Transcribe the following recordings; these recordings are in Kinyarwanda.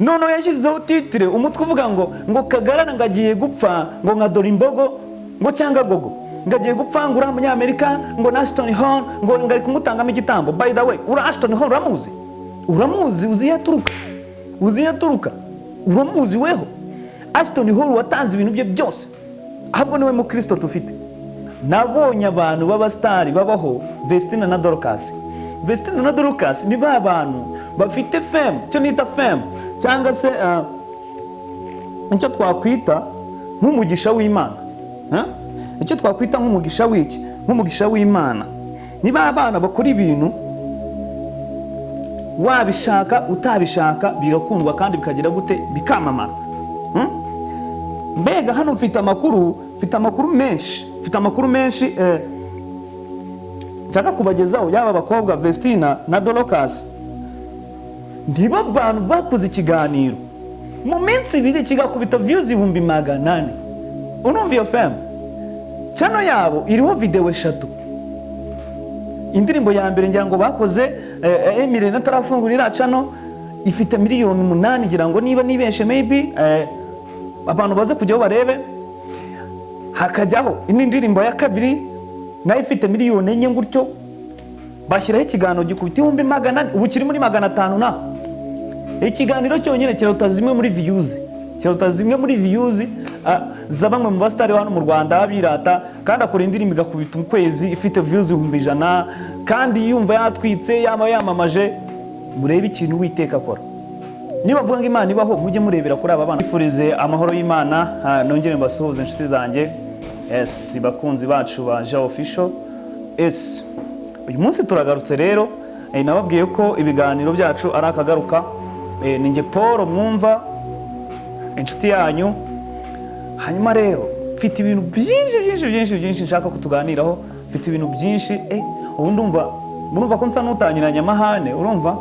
Noneho yashyizeho titre, umutwe uvuga ngo Kagarara ngo agiye gupfa, ngo nka dore imbogo, ngo cyangwa gogo, ngo agiye gupfa, ngo uriya munyamerika, ngo na Ashton Hall, ngo ari kumutangamo igitambo. By the way, uriya Ashton Hall uramuzi? Uramuzi? Uzi iyo aturuka? Uzi iyo aturuka? Uramuzi weho? Ashton Hall watanze ibintu bye byose, ahubwo niwe mukristo dufite. Nabonye abantu b'abasitari babaho, Vestina na Dorcas. Vestina na Dorcas ni ba bantu bafite fame, icyo nita fame, cyangwa se icyo twakwita nk'umugisha w'Imana. Huh? Icyo twakwita nk'umugisha w'iki? Nk'umugisha w'Imana. Ni ba bana bakora ibintu, wabishaka utabishaka, bigakundwa kandi bikagira gute? Bikamamara. Mbega hano mfite amakuru, mfite amakuru menshi, mfite amakuru menshi nshaka kubagezaho. Yaba abakobwa Vestina na Dorcas, nibo bantu bakoze ikiganiro mu minsi 2 kigakubita views 400,000. Urumva iyo fame? Channel yabo iriho video eshatu. Indirimbo ya mbere ngira ngo bakoze Emile atarafungura iriya channel, ifite miliyoni 8, ngira ngo niba nibeshe, maybe abantu baze kujyaho barebe. Hakajyaho indi ndirimbo ya kabiri nayo ifite miliyoni 4 gutyo. Bashyiraho ikiganiro gikubita 400,000, ubu kiri muri 500 na. Ikiganiro cyonyine kiruta zimwe muri views, kiruta zimwe muri views za bamwe mu basitari hano mu Rwanda birata. Kandi akora indirimbo igakubita ukwezi ifite views 100,000, kandi yumva yatwitse, yaba yamamaje. Murebe ikintu Uwiteka akora. Niba mvuga ngo Imana ibaho, mujye murebera kuri aba bana. Ifurize amahoro y'Imana, nongere mbasuhuze, inshuti zanjye, yes, bakunzi bacu ba Jean Official. Yes, uyu munsi turagarutse rero. Nababwiye ko ibiganiro byacu ari akagaruka. Ni njye Paul mwumva, inshuti yanyu. Hanyuma rero mfite ibintu byinshi byinshi byinshi byinshi nshaka ko tuganiraho. Mfite ibintu byinshi. Ubu ndumva, murumva ko nsa n'utangiranye amahane. Urumva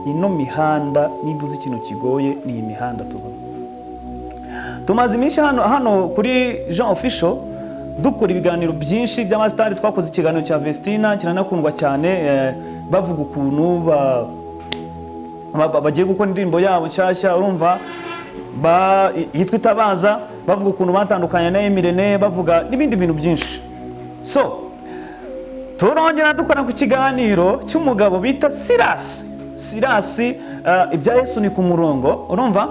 ino mihanda, niba uzi ikintu kigoye, ni iyi mihanda tubona. Tumaze iminsi hano kuri Jean Official dukora ibiganiro byinshi by'amasitari. Twakoze ikiganiro cya Vestina kiranakundwa cyane, bavuga ukuntu bagiye gukora indirimbo yabo nshyashya, urumva, yitwa Itabaza, bavuga ukuntu batandukanye na Emirene, bavuga n'ibindi bintu byinshi. So turongera dukora ku kiganiro cy'umugabo bita Sirasi. Sirasi, ibya Yesu ni ku murongo. Urumva,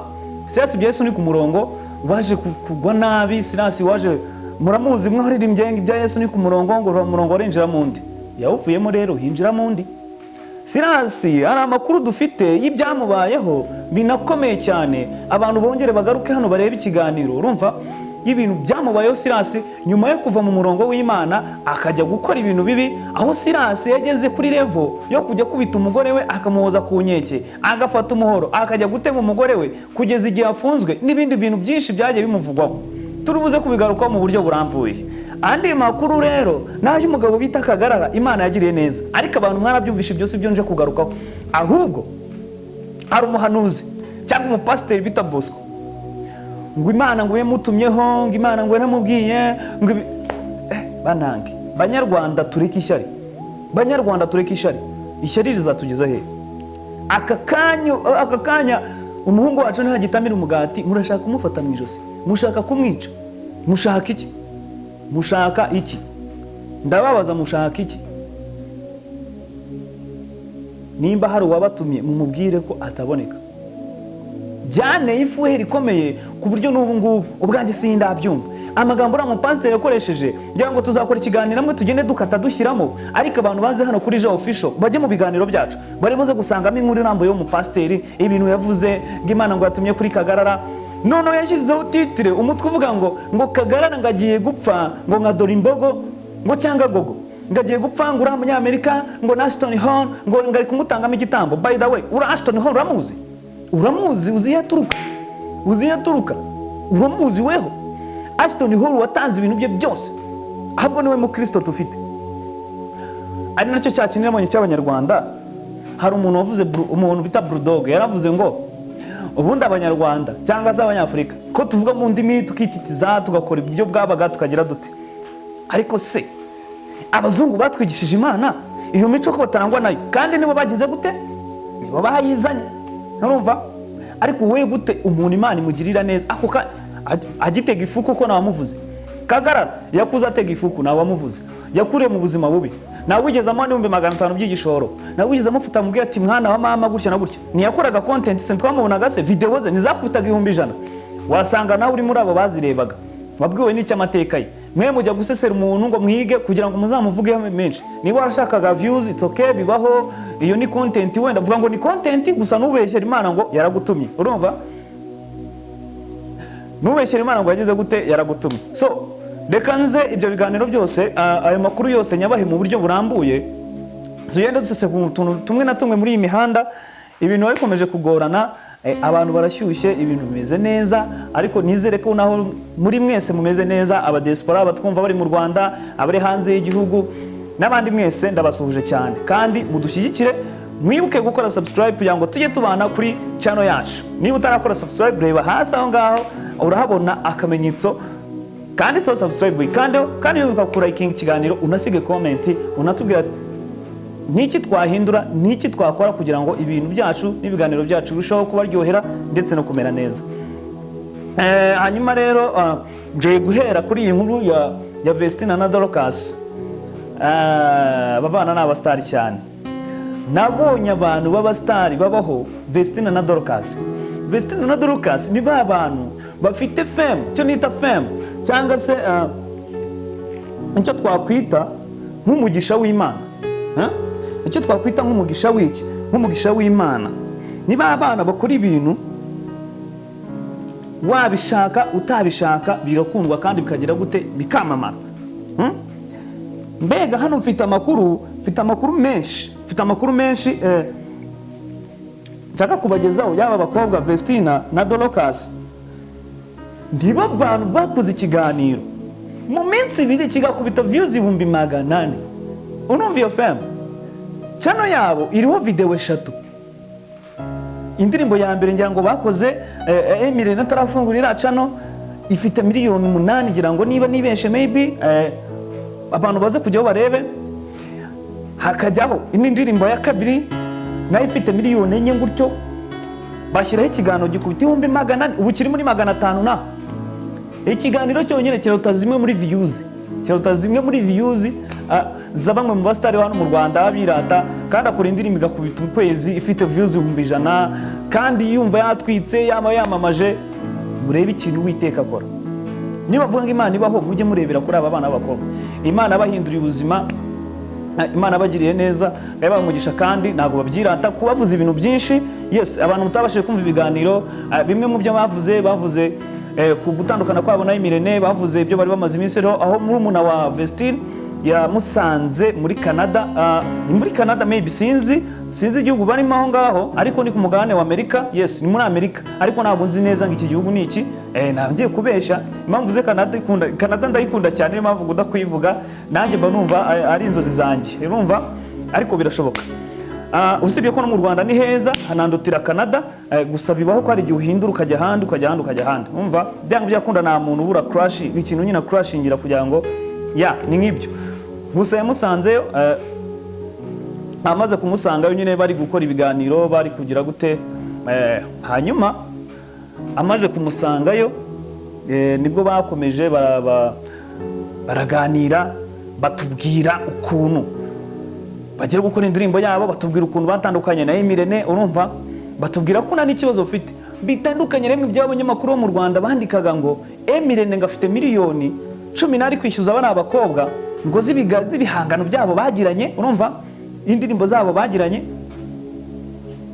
Sirasi ibya Yesu ni ku murongo, waje kugwa nabi. Sirasi waje muramuzi, mwaririmbye ngo ibya Yesu ni ku murongo, ngo uva mu murongo warinjira mu wundi, yawuvuyemo rero hinjira mu wundi. Sirasi, hari amakuru dufite y'ibyamubayeho binakomeye cyane. Abantu bongere bagaruke hano barebe ikiganiro, urumva, y'ibintu byamubayeho Sirasi nyuma yo kuva mu murongo w'Imana akajya gukora ibintu bibi, aho Sirasi yageze kuri level yo kujya kubita umugore we, akamuhoza ku nkeke, agafata umuhoro akajya gutema umugore we, kugeza igihe afunzwe, n'ibindi bintu byinshi byagiye bimuvugwaho. Turi buze kubigarukaho mu buryo burambuye. Andi makuru rero ni ay'umugabo bita Kagarara, Imana yagiriye neza, ariko abantu mwarabyumvishe, byose ibyo nje kugarukaho. Ahubwo hari umuhanuzi cyangwa umupasiteri bita Bosco, ngo Imana ngo yamutumyeho, ngo Imana ngo yaramubwiye ngo ibi. Banange Banyarwanda, tureke ishyari. Banyarwanda, tureke ishyari. Ishyari rizatugeza he? Aka kanya umuhungu wacu ntagitamira umugati, murashaka kumufata mu ijosi, mushaka kumwica. Mushaka iki? Mushaka iki? Ndababaza, mushaka iki? Nimba hari uwabatumye, mumubwire ko ataboneka. Byanteye ifuhe rikomeye ku buryo n'ubu ngubu ubwanjye sindabyumva amagambo uriya mupasiteri yakoresheje. Ngira ngo tuzakora ikiganiro amwe tugende dukata dushyiramo, ariko abantu baze hano kuri Jean Official, bajye mu biganiro byacu, bari buze gusangamo inkuru irambuye y'umupasiteri, ibintu yavuze ngo Imana ngo yatumye kuri Kagarara. Noneho yashyizeho titre, umutwe uvuga ngo Kagarara ngo agiye gupfa, ngo nka dore imbogo, ngo cyangwa gogo, ngo agiye gupfa, ngo uriya munyamerika, ngo na Ashton Hall, ngo ari kumutangamo igitambo. By the way, uriya Ashton Hall uramuzi? Uramuzi? Uzi iyo aturuka? Uzi iyo aturuka? Uramuzi weho? Ashton Hall watanze ibintu bye byose, ahubwo niwe mukristo dufite. Ari nacyo cya kintu nabonye cy'Abanyarwanda. Hari umuntu wavuze, umuntu bita Bulldog, yaravuze ngo ubundi Abanyarwanda cyangwa se Abanyafurika ko tuvuga mu ndimi, tukititiza, tugakora ibyo bwabaga, tukagira dute, ariko se abazungu batwigishije Imana, iyo mico ko batarangwa nayo, kandi nibo bagize gute? Nibo bayizanye. Urumva? Ariko wowe gute umuntu Imana imugirira neza ako agitega ifuku ko ntawamuvuze? Kagarara yakuze atega ifuku, ntawamuvuze. Yakuriye mu buzima bubi, nawe wigeze amuha n'500,000 by'igishoro, nawe wigeze amufata amubwira ati: "Mwana wa mama, gutya na gutya"? Ntiyakoraga content se? Twamubonaga se? Video ze ntizakubitaga 100,000? Wasanga nawe uri muri abo bazirebaga. Wabwiwe n'icyo amateka ye? Mwe mujya gusesera umuntu ngo mwige kugira ngo muzamuvugeho menshi. Niba warashakaga views, it's okay, bibaho, iyo ni content. Wenda vuga ngo ni content gusa, ntubeshyere Imana ngo yaragutumye. Urumva? Ntubeshyere Imana ngo yagize gute, yaragutumye. So reka nze ibyo biganiro byose, ayo makuru yose nyabahe mu buryo burambuye, tugende dusesengura utuntu tumwe na tumwe muri iyi mihanda. Ibintu biba bikomeje kugorana, abantu barashyushye, ibintu bimeze neza, ariko nizere ko naho muri mwese mumeze neza. Abadiaspora batwumva bari mu Rwanda, abari hanze y'igihugu n'abandi mwese, ndabasuhuje cyane kandi mudushyigikire. Mwibuke gukora subscribe kugira ngo tujye tubana kuri channel yacu. Niba utarakora subscribe, reba hasi aho ngaho, urahabona akamenyetso kanditseho subscribe, wikandeho. Kandi wibuka kurayikinga ikiganiro, unasige comment, unatubwira niki twahindura, niki twakora kugira ngo ibintu byacu n'ibiganiro byacu birusheho kubaryohera ndetse no kumera neza. Hanyuma rero ngiye guhera kuri iyi nkuru ya Vestina na Dorcas. Aba bana ni abasitari cyane. Nabonye abantu b'abasitari babaho, Vestina na Dorcas. Vestina na Dorcas ni ba bantu bafite fame, icyo nita fame cyangwa se icyo twakwita nk'umugisha w'Imana. Huh? Icyo twakwita nk'umugisha w'iki? Nk'umugisha w'Imana. Niba abana bakora ibintu, wabishaka utabishaka, bigakundwa kandi bikagira gute? Bikamamara. Mbega hano mfite amakuru, mfite amakuru menshi, mfite amakuru menshi nshaka kubagezaho. Yaba abakobwa Vestina na Dorcas, nibo bantu bakoze ikiganiro mu minsi 2 kigakubita views 400,000. Urumva iyo fame? Channel yabo iriho video eshatu. Indirimbo ya mbere ngira ngo bakoze Emile atarafungura iriya channel, ifite miliyoni 8 ngira ngo, niba nibeshe maybe, abantu baze kujyaho barebe. Hakajyaho indi ndirimbo ya kabiri nayo ifite miliyoni 4 gutyo. Bashyiraho ikiganiro gikubita 400,000, ubu kiri muri 500 na. Ikiganiro cyonyine kiruta zimwe muri views, kiruta zimwe muri views za bamwe mu basitari hano mu Rwanda birata. Kandi akora indirimbo igakubita ukwezi ifite views 100,000, kandi yumva yatwitse, yaba yamamaje. Murebe ikintu Uwiteka akora. Niba avuga ngo Imana ibaho, mujye murebera kuri aba bana b'abakobwa. Imana bahinduriye ubuzima, Imana bagiriye neza, yabaha umugisha, kandi ntabwo babyirata kubavuza ibintu byinshi. Yes, abantu mutabashije kumva ibiganiro, bimwe mu byo bavuze, bavuze ku gutandukana kwabo na Imirene, bavuze ibyo bari bamaze iminsi rero, aho murumuna wa Vestine yamusanze muri Canada. Ni muri Canada maybe, sinzi igihugu barimo aho ngaho, ariko ni ku mugabane wa Amerika. Yes, ni muri Amerika, ariko ntabwo nzi neza ngo iki gihugu ni iki. Ntabwo ngiye kubesha. Impamvu ze Canada, ikunda Canada, ndayikunda cyane, niyo mpamvu ngunda kuyivuga. Nanjye mba numva ari inzozi zanjye, urumva? Ariko birashoboka. Usibye ko no mu Rwanda ni heza, hanandutira Canada. Gusa bibaho ko hari igihe uhindura, ukajya ahandi, ukajya ahandi, ukajya ahandi. Umva, byanga byakunda nta muntu ubura crush, ikintu nyine crushingira kugira ngo ya ni nk'ibyo. Gusa yamusanzeyo, amaze kumusangayo nyine bari gukora ibiganiro, bari kugira gute, hanyuma amaze kumusangayo, nibwo bakomeje baraganira, batubwira ukuntu bagiye gukora indirimbo yabo, batubwira ukuntu batandukanye na Emirene. Urumva, batubwira ko nta n'ikibazo bafite, bitandukanye rimwe by'abanyamakuru bo mu Rwanda bandikaga ngo Emirene ngo afite miliyoni 10 n'ari kwishyuza bari abakobwa ngo z'ibihangano byabo bagiranye, urumva, indirimbo zabo bagiranye.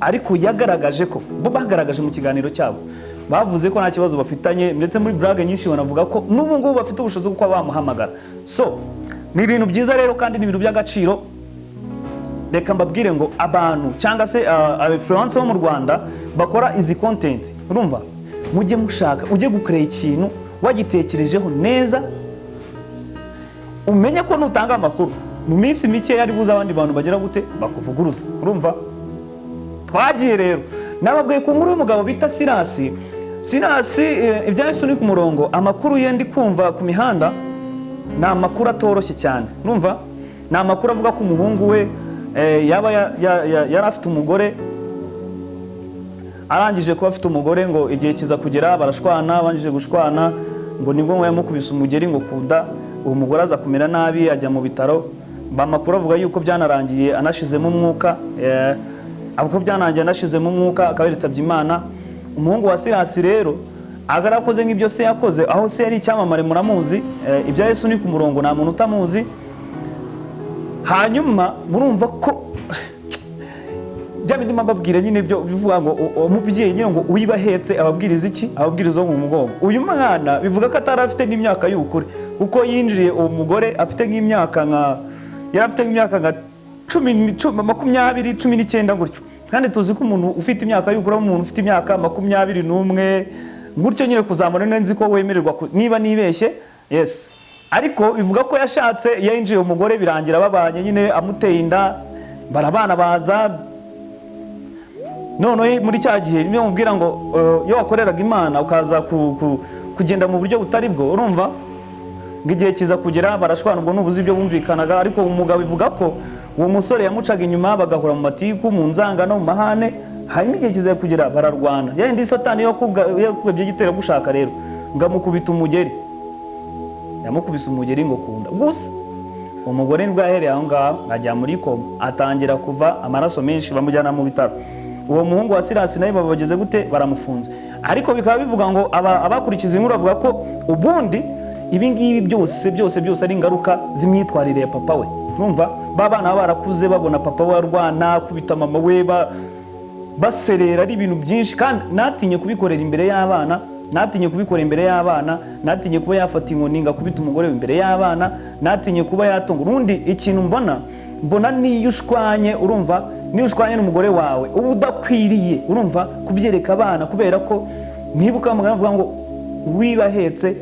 Ariko yagaragaje ko bo bagaragaje mu kiganiro cyabo, bavuze ko nta kibazo bafitanye, ndetse muri blague nyinshi banavuga ko n'ubu ngubu bafite ubushobozi bwo kuba bamuhamagara. So ni ibintu byiza rero kandi ni ibintu by'agaciro. Reka mbabwire ngo abantu cyangwa se influencer bo mu Rwanda bakora izi content, urumva, mujye mushaka ujye gukorera ikintu wagitekerejeho neza, umenye ko nutanga amakuru mu minsi mike yari buze abandi bantu bagira gute? Bakuvuguruza. Urumva, twagiye rero nababwiye ku nkuru y'umugabo bita Sirasi. Sirasi, ibya Yesu ni ku murongo. Amakuru ye ndi kumva ku mihanda ni amakuru atoroshye cyane. Urumva, ni amakuru avuga ko umuhungu we yaba yari afite umugore. Arangije kuba afite umugore, ngo igihe kiza kugera barashwana. Banjije gushwana, ngo nibwo ngo yamukubise umugeri ngo kunda. Uwo mugore aza kumera nabi, ajya mu bitaro. Amakuru avuga yuko byanarangiye anashizemo umwuka, avuga ko byanarangiye anashizemo umwuka, akaba yitabye Imana. Umuhungu wa Sirasi rero agarakoze nk'ibyo se yakoze, aho se yari icyamamare, muramuzi. Ibya Yesu ni ku murongo, nta muntu utamuzi. Hanyuma murumva ko bya bindi mbabwira nyine byo bivuga ngo uwo mubyeyi nyine ngo uyiba ahetse ababwiriza iki? Ababwiriza wo mu mugongo. Uyu mwana bivuga ko atari afite n'imyaka y'ubukure, kuko yinjiriye uwo mugore afite nk'imyaka nka, yari afite nk'imyaka nka 20, 19 gutyo. Kandi tuzi ko umuntu ufite imyaka y'ubukure ari umuntu ufite imyaka 21 gutyo nyine kuzamura. Nzi ko wemererwa niba nibeshye, yes. Ariko bivuga ko yashatse, yinjiye umugore, birangira babanye nyine, amuteye inda, barabana, baza noneho muri cya gihe niyo mubwira ngo iyo wakoreraga Imana ukaza kugenda mu buryo butari bwo. Urumva ngo igihe kiza kugera barashwana. Ubwo nubuze ibyo bumvikanaga, ariko umugabo bivuga ko uwo musore yamucaga inyuma, bagahura mu matiku, mu nzangano, mu mahane. Hanyuma igihe kiza kugera bararwana. Yindi Satani yo yakugabye igitero gushaka rero, ngo amukubita umugeri, yamukubise umugeri ngo kunda. Gusa umugore nibwo yahereye aho ngaho ajya muri koma, atangira kuva amaraso menshi, bamujyana mu bitaro. Uwo muhungu wa Sirasi nawe babageze gute? Baramufunze. Ariko bikaba bivuga ngo abakurikiza inkuru bavuga ko ubundi ibi ngibi byose byose byose ari ingaruka z'imyitwarire ya papa we. Urumva ba bana baba barakuze babona papa we arwana, akubita mama we, baserera, ari ibintu byinshi. Kandi natinye kubikorera imbere y'abana, natinye kubikora imbere y'abana, natinye kuba yafata inkoni ngo akubite umugore we imbere y'abana, natinye kuba yatunga. Urundi ikintu mbona niyo ushwanye, urumva, niyo ushwanye n'umugore wawe, uba udakwiriye, urumva, kubyereka abana, kubera ko mwibuka muganga avuga ngo wibahetse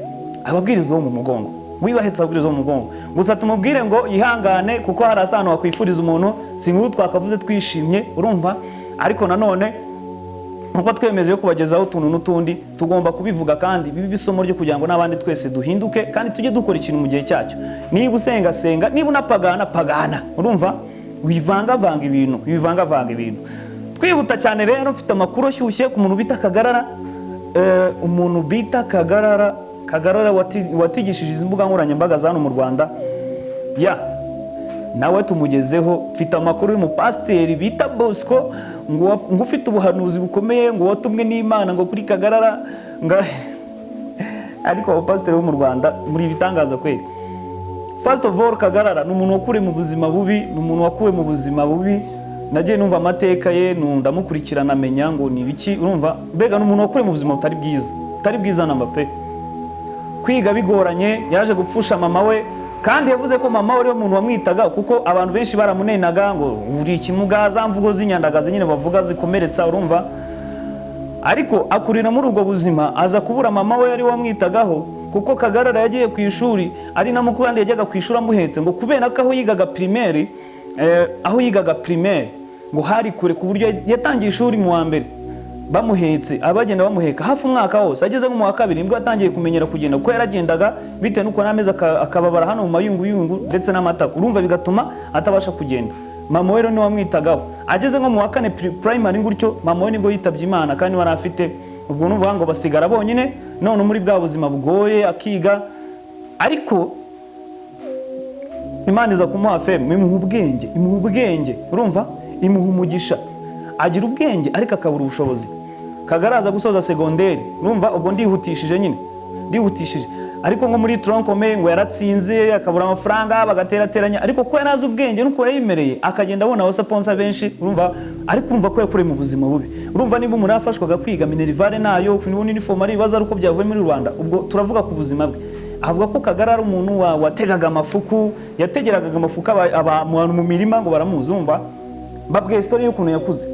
ababwiriza wo mu mugongo, wibahetse ababwiriza wo mu mugongo. Gusa tumubwire ngo yihangane, kuko hari ahantu wakwifuriza umuntu. Si inkuru twakavuze twishimye, urumva, ariko nanone nkuko twemeje kubagezaho utuntu n'utundi, tugomba kubivuga kandi bibe isomo ryo kugira ngo n'abandi twese duhinduke, kandi tujye dukora ikintu mu gihe cyacyo. Niba usenga, senga; niba unapagana, pagana. Urumva, wivangavanga ibintu, wivangavanga ibintu. Twihuta cyane rero, mfite amakuru ashyushye ku muntu bita Kagarara. Umuntu bita Kagarara, Kagarara watigishije izi mbuga nkoranyambaga za hano mu Rwanda, ya nawe tumugezeho. Mfite amakuru y'umupasiteri bita Bosco, ngo ufite ubuhanuzi bukomeye, ngo watumwe n'Imana ngo kuri Kagarara ngo. Ariko abapasiteri bo mu Rwanda muri ibitangaza kweri. First of all, Kagarara ni umuntu wakuriye mu buzima bubi, ni umuntu wakuwe mu buzima bubi. Nagiye numva amateka ye, ndamukurikirana, amenya ngo ni ibiki. Urumva, mbega ni umuntu wakuriye mu buzima butari bwiza, butari bwiza namba pe. Kwiga bigoranye, yaje gupfusha mama we, kandi yavuze ko mama we ariwe muntu wamwitaga, kuko abantu benshi baramunenaga ngo uri ikimuga, za mvugo z'inyandagazi nyine bavuga zikomeretsa, urumva. Ariko akurira muri ubwo buzima, aza kubura mama we yari wamwitagaho, kuko Kagarara yagiye ku ishuri ari na mukuru, kandi yajyaga ku ishuri amuhetse, ngo kubera ko aho yigaga primaire, aho yigaga primaire ngo hari kure, ku buryo yatangiye ishuri mu wa mbere bamuhetse, abagenda bamuheka hafi umwaka wose. Ageze nko mu wa kabiri nibwo yatangiye kumenyera kugenda, kuko yaragendaga bitewe n'uko n'amezi akababara hano mu mayunguyungu ndetse n'amatako, urumva, bigatuma atabasha kugenda. Mama we rero niwe wamwitagaho. Ageze nko mu wa kane primary gutyo, mama we nibwo yitabye Imana, kandi wari afite ubwo nuvuga ngo basigara bonyine. None muri bwa buzima bugoye akiga, ariko Imana iza kumuha fame, imuha ubwenge, imuha ubwenge, urumva, imuha umugisha, agira ubwenge ariko akabura ubushobozi. Kagaraza gusoza segonderi, urumva, ubwo ndihutishije nyine, ndihutishije, ariko nko muri tronc commun ngo yaratsinze, akabura amafaranga, bagaterateranya. Ariko ko yari azi ubwenge nuko yayimereye, akagenda abona abasponsor benshi, urumva. Ariko urumva ko yakuriye mu buzima bubi. Urumva, niba umuntu yafashwaga kwiga, minerval nayo, kubona uniform ari ibibazo, ari uko byavuye muri Rwanda. Ubwo turavuga ku buzima bwe. Avuga ko Kagara ari umuntu wategaga amafuku, yategeraga amafuku abantu mu mirima, ngo baramuzi. Urumva, mbabwiye story y'ukuntu yakuze.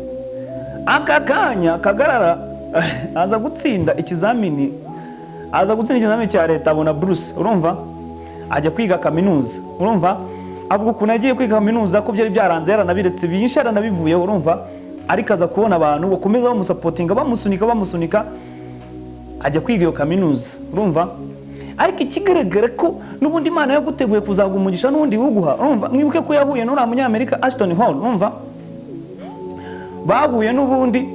Aka kanya Kagarara aza gutsinda ikizamini, aza gutsinda ikizamini cya leta, abona buruse, urumva, ajya kwiga kaminuza. Urumva, avuga ukuntu yagiye kwiga kaminuza, ko byari byaranze, yaranabiretse byinshi, yaranabivuyeho, urumva, ariko aza kubona abantu bakomeza bamusupportinga, bamusunika, bamusunika, ajya kwiga iyo kaminuza. Urumva, ariko ikigaragara ko n'ubundi Imana yaguteguye kuzaguha umugisha n'ubundi wuguha. Urumva, mwibuke ko yahuye n'uriya Munyamerika Ashton Hall. Urumva, bahuye n'ubundi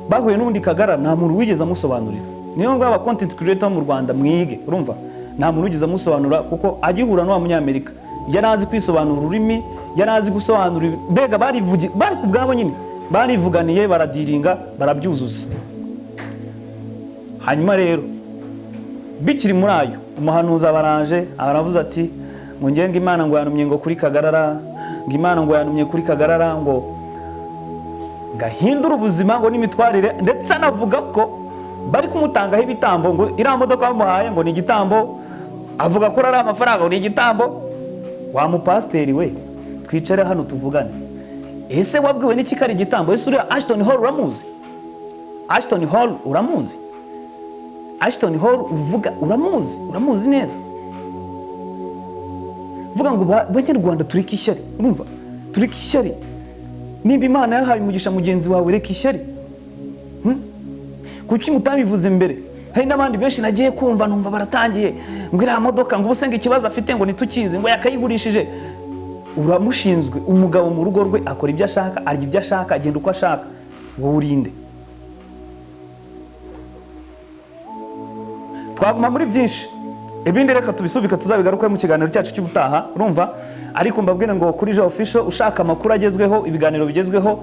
Bahuye n'ubundi Kagarara, nta muntu wigeze amusobanurira. Niyo mpamvu aba content creator mu Rwanda mwige, urumva, nta muntu wigeze amusobanura, kuko agihura n'uwa Munyamerika yari azi kwisobanura ururimi, yari azi gusobanura, mbega barivugi, bari ku bwabo nyine, barivuganiye, baradiringa, barabyuzuza. Hanyuma rero bikiri muri ayo, umuhanuzi abaraje, aravuze ati ngo ngenga Imana ngo yanumye ngo kuri Kagarara, ngo Imana ngo yanumye kuri Kagarara ngo ngahindure ubuzima ngo n'imitwarire, ndetse anavuga ko bari kumutangaho ibitambo, ngo iriya modoka bamuhaye ngo ni igitambo, avuga ko ari amafaranga ngo ni igitambo. Wa mupasiteri we, twicare hano tuvugane. Ese wabwiwe n'iki ko ari igitambo? Ese uriya Ashton Hall uramuzi? Ashton Hall uramuzi? Ashton Hall uvuga uramuzi? Uramuzi neza? Vuga ngo Banyarwanda, tureke ishyari, urumva, tureke ishyari. Nimba Imana yahaye umugisha mugenzi wawe, reka ishyari. Kuki mutabivuze mbere? Hari n'abandi benshi nagiye kumva numva baratangiye ngo iriya modoka, ngo ubuse ngo ikibazo afite ngo ntitukizi, ngo yakayigurishije. Uramushinzwe? Umugabo mu rugo rwe akora ibyo ashaka, arya ibyo ashaka, agenda uko ashaka. Wowe urinde? Twaguma muri byinshi, ibindi reka tubisubika, tuzabigaruke mu kiganiro cyacu cy'ubutaha, urumva. Ariko mbabwire ngo kuri Jo Official, ushaka amakuru agezweho, ibiganiro bigezweho,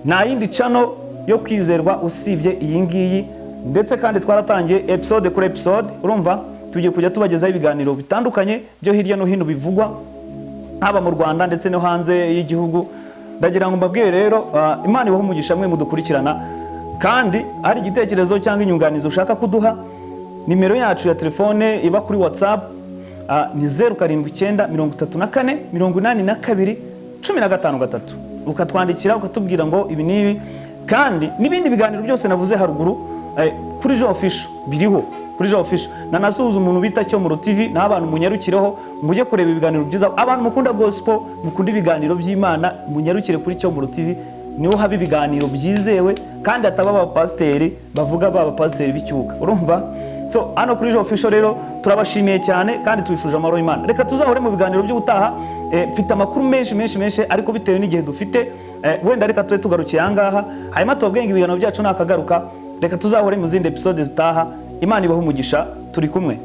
nta yindi channel yo kwizerwa usibye iyi ngiyi. Ndetse kandi twaratangiye episode kuri episode, urumva, tugiye kujya tubagezaho ibiganiro bitandukanye byo hirya no hino bivugwa haba mu Rwanda ndetse no hanze y'igihugu. Ndagira ngo mbabwire rero, Imana ibahe umugisha mwe mudukurikirana. Kandi hari igitekerezo cyangwa inyunganizi ushaka kuduha, nimero yacu ya telefone iba kuri WhatsApp ni 0793482153, ukatwandikira ukatubwira ngo ibi n'ibi. Kandi n'ibindi biganiro byose navuze haruguru, kuri Jo Official biriho, kuri Jo Official. Nanasuhuza umuntu bita Cyomoro TV, naho abantu munyarukireho mujye kureba ibiganiro byiza. Abantu mukunda gospel, mukunda ibiganiro by'Imana, munyarukire kuri Cyomoro TV, niho haba ibiganiro byizewe kandi hataba abapasiteri bavuga ba bapasiteri b'icyuka, urumva. So hano kuri Jo Official rero turabashimiye cyane kandi tubifuje amahoro y'Imana. Reka tuzahure mu biganiro by'ubutaha. Mfite amakuru menshi menshi menshi, ariko bitewe n'igihe dufite, wenda reka tube tugarukiye aha ngaha, hanyuma tubabwiye ngo ibiganiro byacu nakagaruka. Reka tuzahure mu zindi episode zitaha. Imana ibahe umugisha, turi kumwe.